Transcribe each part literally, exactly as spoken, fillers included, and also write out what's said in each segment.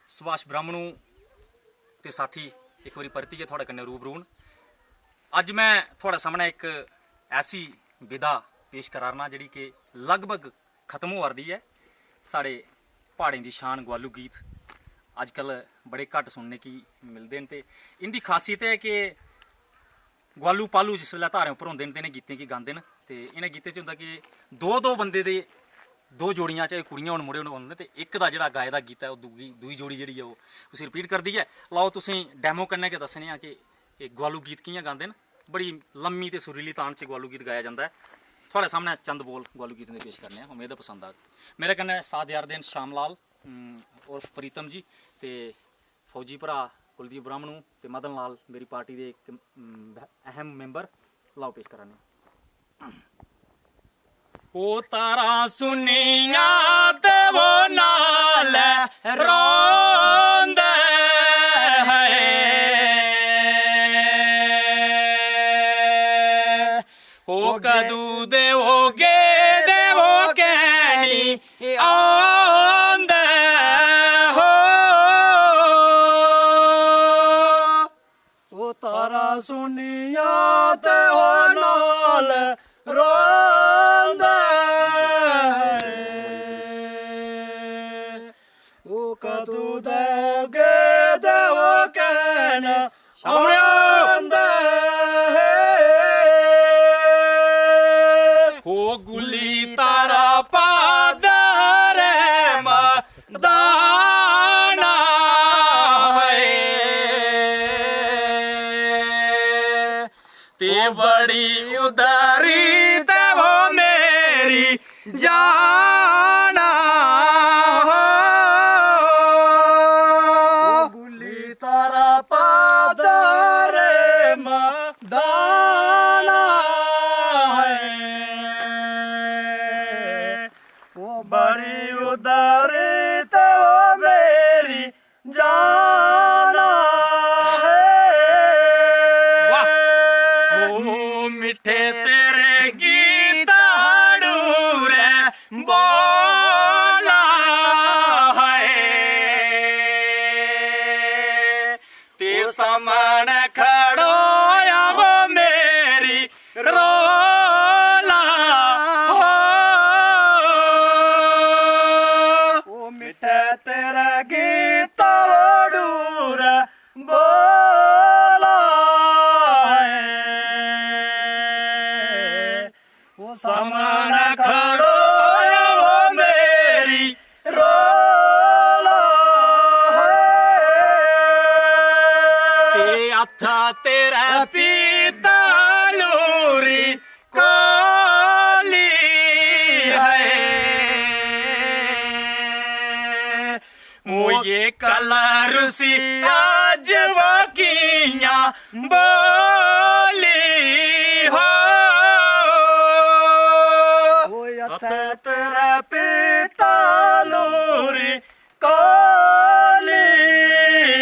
सुभाष ब्राह्मणु ते साथी इक बारी परतियै थुआढ़े कन्नै रूबरू न। अज्ज मैं थुआढ़े सामनै इक ऐसी विधा पेश करा 'रना जेह्ड़ी कि लगभग खत्म होआ 'रदी ऐ। साढ़े प्हाड़ें दी शान गोआलू गीत अज्जकल बड़े घट्ट सुनने गी मिलदे न ते इं'दी खासियत ऐ कि गोआलू पालू जिस बेल्लै धारें उप्पर होंदे न ते इ'नें गीतें गी गांदे न ते इ'नें गीतें च होंदा कि दो दो बंदे दे दो जोड़ियां, चाहे कुड़ियां होन मुड़े होन, ते इक दा जेह्ड़ा गाए दा गीत ऐ ओह् दूई दूई जोड़ी जेह्ड़ी ऐ ओह् उसी रिपीट करदी ऐ। लैओ तुसें डेमो कन्नै गै दस्सने आं कि एह् गोआलू गीत कि'यां गांदे न। बड़ी लम्मी ते सुरीली तान च गोआलू गीत गाया जंदा ऐ। थुआढ़े सामनै चंद बोल गोआलू गीतें दे पेश करने आं, उम्मीद ऐ पसंद आग। मेरे कन्नै साथ देआ 'रदे न श्याम लाल, उम, उर्फ प्रीतम जी, ते फौजी भ्राऽ कुलदीप ब्राह्मणु ते मदन लाल, मेरी पार्टी दे इक, उम, अहम मैंबर। लैओ पेश करा 'रने आं। ओ तारा सुनिया ते वो नाल रोंदे है। ओ कदू दे होगे ते वो कहनी आंदे हो। ओ तारा सुनिया ते ओ नाल रोंदे है। ओ कदू दे होगे ते ओ कहना आंदे है। ओ गुल्ली तारा पादर मा दाना है। ते बड़ी उदारी ते वो मेरी जाना हो। गुल्ली तारा पादर मा दाना है। वो बड़ी उदारी ते वो मेरी जाना है। वाह। ओ मिठे तेरे गीत हाड़ू रे बोला है। ते समण खड़ो या वो मेरी रोला हो। ओ मिठे तेरा गीत डूर बोला है। ओ समण खड़ो वो मेरी रोला है। ते हत्था तेरा पीता लूरी काली है। ओ ये कलर सी आज वो कियां बोली हो। ओ हत्था तेरा पीता लूरी काली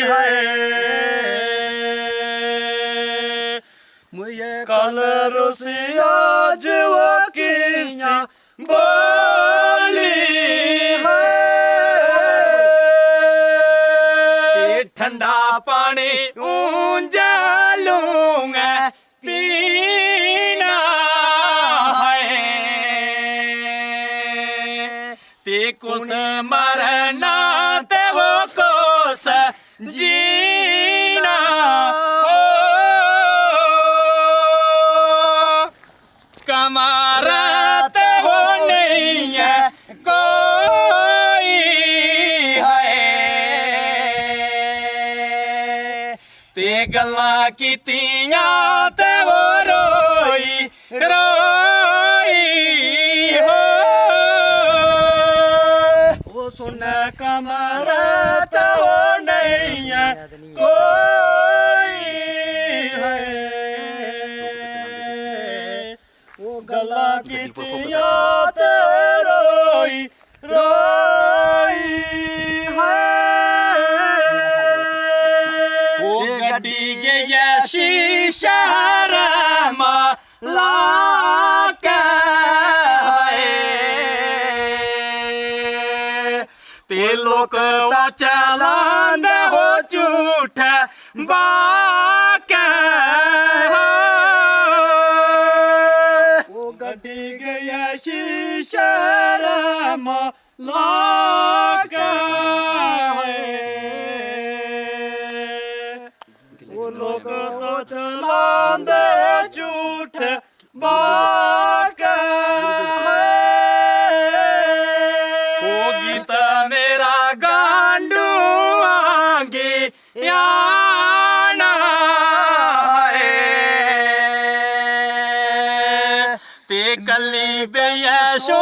है। मुझे कल रुसी आज वो किया बोली है। ये ठंडा पानी ऊंजा लूंगा पीना है। ते कुस मरना ते वो कुस जीना हो। कमरा ते वो नहीं है कोई है। ते गल्लां कीतियां ते वो रोई रोई हो। ओ सुन कमरा ते वो नहीं है कोई है। ओ गल्लां कीतियां ते रोई रोई है। ओ गड्डी गई ऐ शीशा रमा लाके है। ते लोक दा चला झूठ बाकै हो। ओ गड्डी गया शीशे रमा लाकै है। ओ लोक तो चलांदे झूठ बाकै है। ओ गीत मेरा गांडू आंगी आना है। ते कल्ली बेइयै सो